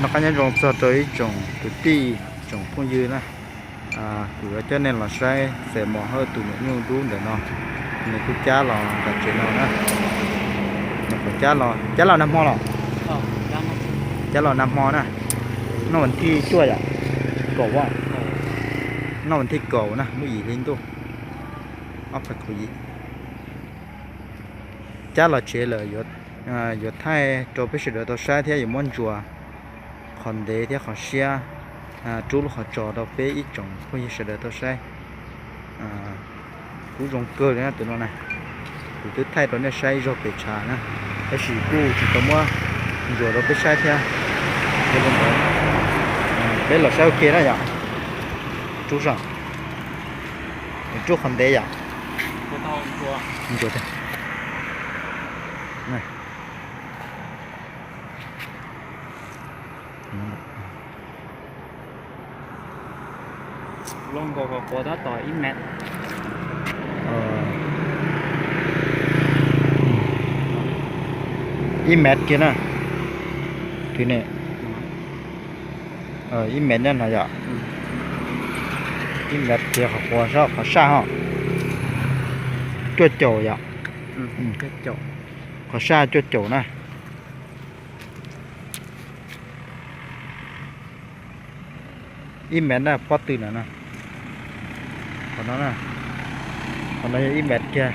Noj qab nyob zoo txog rau ib tsoom kwv tij, tsoom phooj ywg na. Kuv yuav coj nej los saib xes mos hab tus nyuam nyuj dub ntawm no, nws kuj cab los nram tsev no na. Nws kuj cab los, cab los nag hmo los? Cab los nag hmo na. Noj vas thij cuaj yom? Kaum a? Noj vas thij kaum na, muaj yim hli ntuj. Ob phav kaum yim. Cab los tsev lawm, yuav thaij rau peb sawv daws tau saib thiab yuav muab ntsuas qhov ntev thiab qhov siab, rub lub qhov tsos rau peb ib tsoom phooj ywg sawv daws tau saib. Kuj zoo kawg li na tus no na. Kuv twb thaij rau nej saib ib zaug pem tshav na, tab sis kuj tsis tau muab ntsuas rau peb saib thiab. Yog li ntawd, peb los saib ua ke na yom. Rub zog, rub qhov ntev yom. Ntsuas. Lub nkaus qhov quav tab tom ib mev. Ib mev kiag na. Twg ne? Ib mev nyob no yom. Ib mev kiag qhov quav, qhov saj ho. Cuaj caum yom. Qhov saj cuaj caum na. Ib mev na, pob tw na no. Qhov no na, qhov no yog ib mev kiag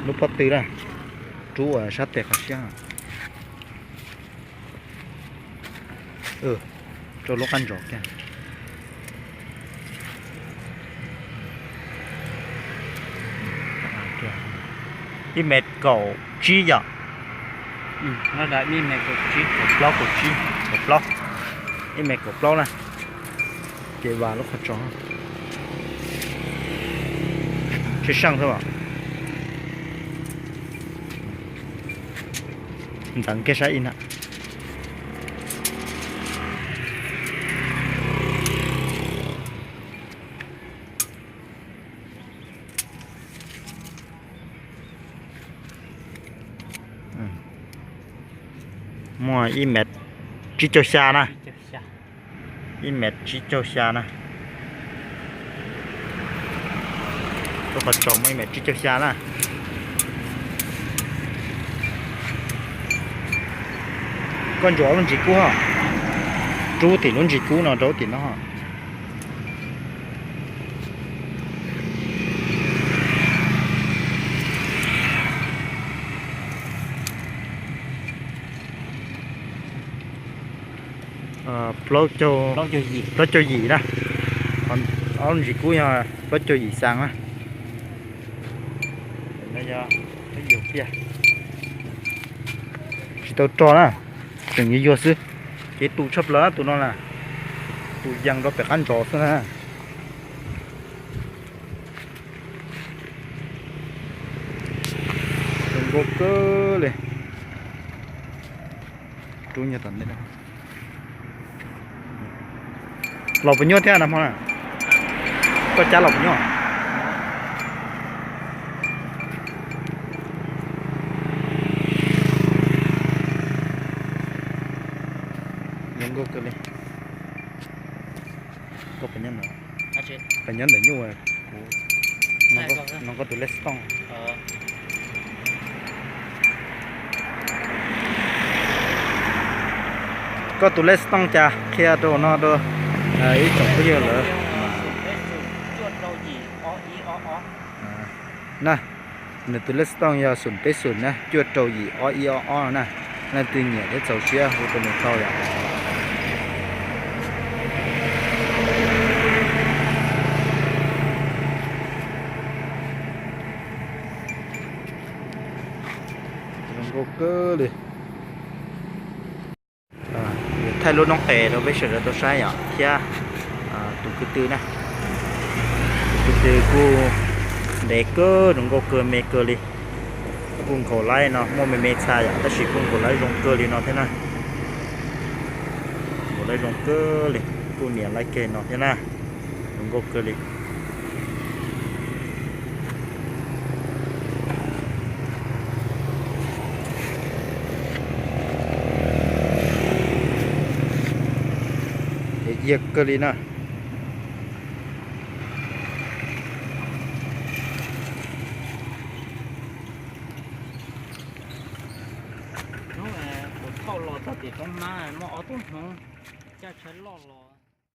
lub pob tw na. Rub ua sab tes qhov siab. Rau lub qab ntsos kiag. Ib mev kaum tsib yom. Ib mev kaum tsib, kaum plaub, kaum tsib, kaum plaub. Ib mev kaum plaub na. Ces vas lub qhov tsos. Tshwj seej xwb os. Ntxeev kiag saib ib na. Muaj ib mev tsib caug xya na. Ib mev tsib caug xya na. Lub qhov tsos muaj ib mev tsib caug xya na. Koj ntsuas lub ntsis kub ho. Rub tim lub ntsis kub no rau tim no ho. Plaub caug yim na. Ob lub ntsis kub yog plaub caug yim xas na. Tsis tau rog na, tseem yuag yuag xwb. Ces tus tshaj plaws tus no na, tus yees rau pem qab ntsos xwb na. Zoo nkauj kawg li. Rub nyob tom ntej. Los puas nyuaj thiab nag hmo na? Koj cab los puas nyuaj? Zoo nkauj kawg li. Koj puas nyob ntawm, puas nyob ntawm nyuj, kuv no koj tus lej xov tooj. Koj tus lej xov tooj cas qhia rau no rau ib tsoom phooj ywg lawm. Na, nws tus lej xov tooj yog xoom peb xoom na, cuaj rau yim ob ib ob ob na. Leej twg nyiam thiab txaus siab hu rau nws tau yom. Zoo nkauj kawg li. Thaij lub noob qes rau peb sawv daws tau saib yom thiab. Tus ko tw na, tus ko tw kuj ntev kawg, zoo nkauj kawg me kawg li. Kuj nkaum laib no muaj me me txha yom, tab sis kuj nkaum laib zoo kawg li no thiab na. Nkaum laib zoo kawg li, kuj niam laib kawg no thiab na. Zoo nkauj kawg li. Yag kawg li na. Hnub kuv thauj los txog tim roob hmab muaj ob tug Hmoob caj tsheb loj los.